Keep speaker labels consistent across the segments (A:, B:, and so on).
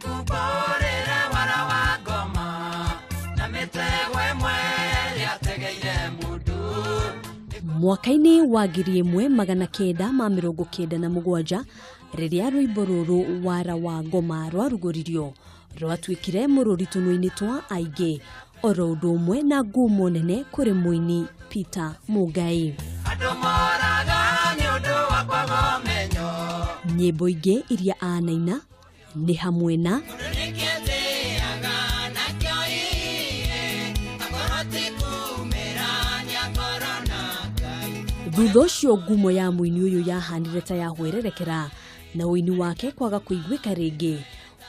A: Nĩkumbũrĩre wara wa ngoma na mĩtego ĩmwe ĩrĩa mũndũ.
B: Mwaka-inĩ wa 1997, rĩrĩa rwĩmbo rũrũ "Wara wa Ngoma" rwarugũririo, rwatuĩkire mũrũri tũnua-inĩ twa aingĩ, oro ũndũ ũmwe na ngumo nene kũrĩ mũini Peter Mũngai.
A: Andũ moraga nĩ ũndũ wa kwaga ũmenyo.
B: Nyĩmbo ingĩ iria anaina nĩ hamwe na
A: Mũndũ nĩkĩtĩaga nakĩo ĩĩ akorwo ti kumĩra nĩakorwo na Ngai.
B: Thutha ũcio ngumo ya mũini ũyũ yahanire ta yahwererekera na ũini wake kwaga kũiguĩka rĩngĩ,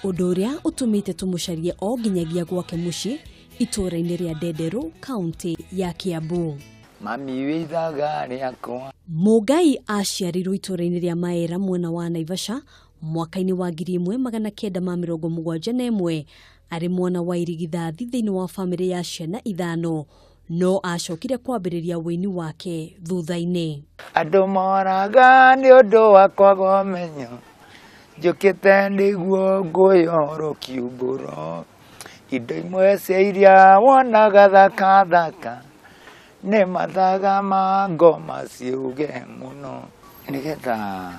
B: ũndũ ũrĩa ũtũmĩte tũmũcarie o nginyagia gwake mũciĩ itũũra-inĩ rĩa Ndenderũ, kaũntĩ ya Kiambu.
C: Mami wĩ ithaga rĩakwa.
B: Mũngai aciarirwo itũũra-inĩ rĩa Maera, mwena wa Naivasha, mwaka-inĩ wa 1971, arĩ mwana wa irigithathi thĩinĩ wa bamĩrĩ ya ciana ithano, no acokire kwambĩrĩria ũini wake thutha-inĩ.
C: Andũ moraga nĩ ũndũ wa kwaga ũmenyo, njũkĩte nĩguo ngũywo rũkiumbũro, indo imwe cia iria wonaga thaka thaka nĩ mathaga ma ngoma ciuge mũno. Nĩgetha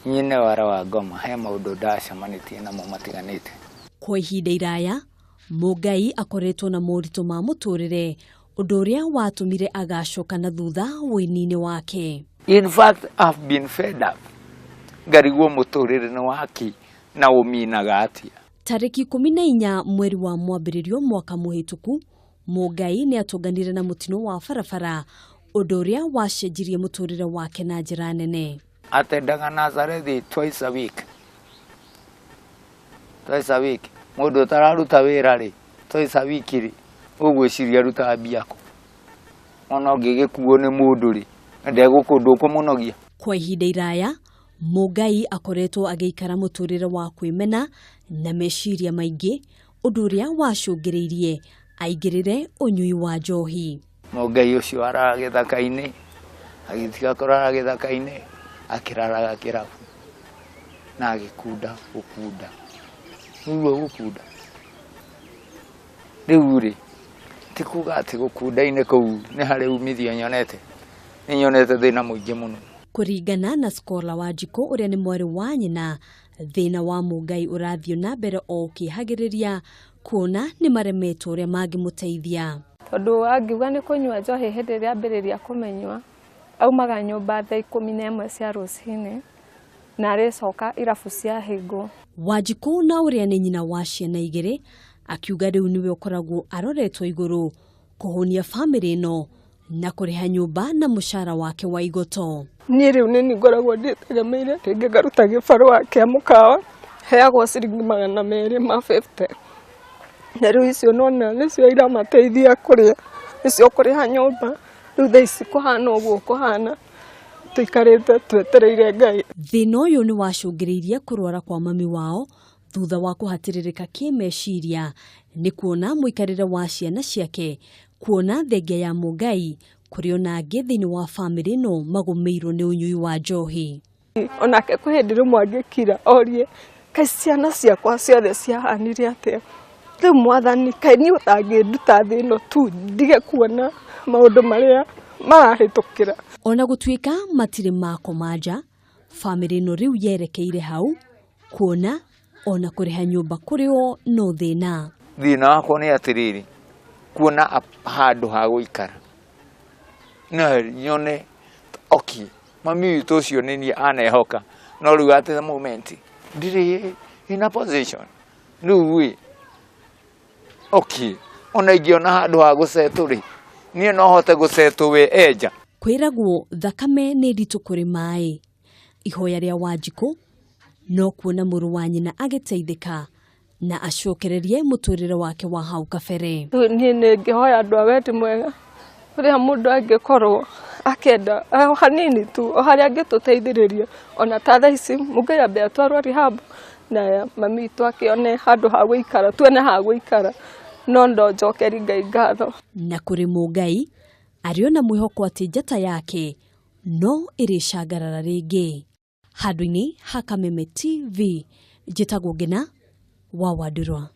C: nyine "Wara wa Ngoma", he maũndũ ndacemanĩtie namo matiganĩte.
B: Kwa ihinda iraya Mũngai akoretwo na moritũ ma mũtũrĩre, ũndũ ũrĩa watũmire agacoka na thutha ũini-inĩ wake.
C: In fact, I've been fed up, ngarigwo mũtũrĩre nĩ waki na ũminaga atĩa.
B: Tarĩki 14 mweri wa Mwambĩrĩrio mwaka mũhĩtũku, Mũngai nĩ atũnganire na mũtino wa barabara, ũndũ ũrĩa wacenjirie mũtũrĩre wake na njĩra nene.
C: Atendaga Nazarethi twice a week, twice a week. Mũndũ ũtararuta wĩra rĩ, twice a week rĩ, ũgwĩciria arutaga mbia kũ? Ona ũngĩgĩkuo nĩ mũndũ rĩ, ndũkũmũnogia.
B: Kwa ihinda iraya Mũngai akoretwo agĩikara mũtũrĩre wa kwĩmena na meciria maingĩ, ũndũ ũrĩa wacũngĩrĩirie aingĩrĩre ũnyui wa njohi.
C: Mũngai ũcio araga gĩthaka-inĩ, agĩtiga kũrara gĩthaka-inĩ, akĩraraga kĩrabu na agĩkunda gũkunda nĩguo gũkunda rĩu rĩ, ti kuga atĩ gũkunda-inĩ kũu nĩ harĩ umithio nyonete, nĩ nyonete thĩna mũingĩ mũno.
B: Kũringana na Scholar Wanjikũ, ũrĩa nĩ mwarĩ wa nyina, thĩna wa Mũngai ũrathiĩ na mbere o ũkĩhagĩrĩria, kuona nĩ maremetwo ũrĩa mangĩmũteithia.
D: Tondũ angiuga nĩ kũnyua njohi, hĩndĩ ĩrĩa ambĩrĩria kũmĩnyua aumaga nyũmba thaa 11 cia rũcinĩ na arĩcoka irabu ciahingwo.
B: Wanjikũ, na ũrĩa nĩ nyina wa ciana igĩrĩ, akiuga rĩu nĩwe ũkoragwo aroretwo igũrũ kũhũnia bamĩrĩ ĩno na kũrĩha nyũmba na mũcara wake wa igoto.
D: Niĩ rĩu nĩ niĩ ngoragwo ndĩtegemeire, rĩngĩ ngaruta gĩbarũa kĩa mũkawa, heagwo ciringi 250, na rĩu icio nona nĩcio iramateithia kũrĩa, nĩcio kũrĩha nyũmba. Rĩu thaa ici kũhana ũguo kũhana, tũikarĩte twetereire Ngai.
B: Thĩna ũyũ nĩ wacũngĩrĩirie kũrwara kwa mami wao thutha wa kũhatĩrĩrĩka kĩmeciria nĩ kuona mũikarĩre wa ciana ciake, kuona thengia ya Mũngai kũrĩ ona angĩ thĩinĩ wa bamĩrĩ ĩno magũmĩirwo nĩ ũnyui wa njohi.
D: Onake kwĩ hĩndĩ rĩmwe angĩkira orie, kaĩ ciana ciakwa ciothe ciahanire atĩa? Rĩu Mwathani, kaĩ niĩ ũtangĩnduta thĩ ĩno tu ndige kuona maũndũ marĩa marahĩtũkĩra?
B: Ona gũtuĩka matirĩ makoma nja, bamĩrĩ ĩno rĩu yerekeire hau, kuona ona kũrĩha nyũmba kũrĩ o no thĩna.
C: Thĩna wakwa nĩ atĩrĩrĩ, kuona handũ ha gũikara na nyone okay, mami witũ ũcio nĩ niĩ anehoka, no rĩu at the moment ndirĩ in a position rĩu ĩ okay, ona ingĩona handũ ha gũcetũ rĩ, niĩ no hote gũcetũ we enja.
B: Kwĩragwo thakame nĩ nditũ kũrĩ maĩ. Ihoya rĩa Wanjikũ no kuona mũrũ wa nyina agĩteithĩka na acokererie mũtũrĩre wake wa hau kabere.
D: Rĩu niĩ nĩ ngĩhoya andũ a wendi mwega, ũrĩa mũndũ angĩkorwo akĩenda o hanini tu, o harĩa angĩtũteithĩrĩria, ona ta thaa ici Mũngai ambe atwarwo rehab na mami witũ akĩone handũ ha gũikara, tuone ha gũikara, no no njokeri Ngai ngatho.
B: Na kũrĩ Mũngai, arĩ ona mwĩhoko atĩ njata yake no ĩrĩcangarara rĩngĩ. Handũ-inĩ ha Kameme TV, njĩtagwo Ngina. wa Wandurwa.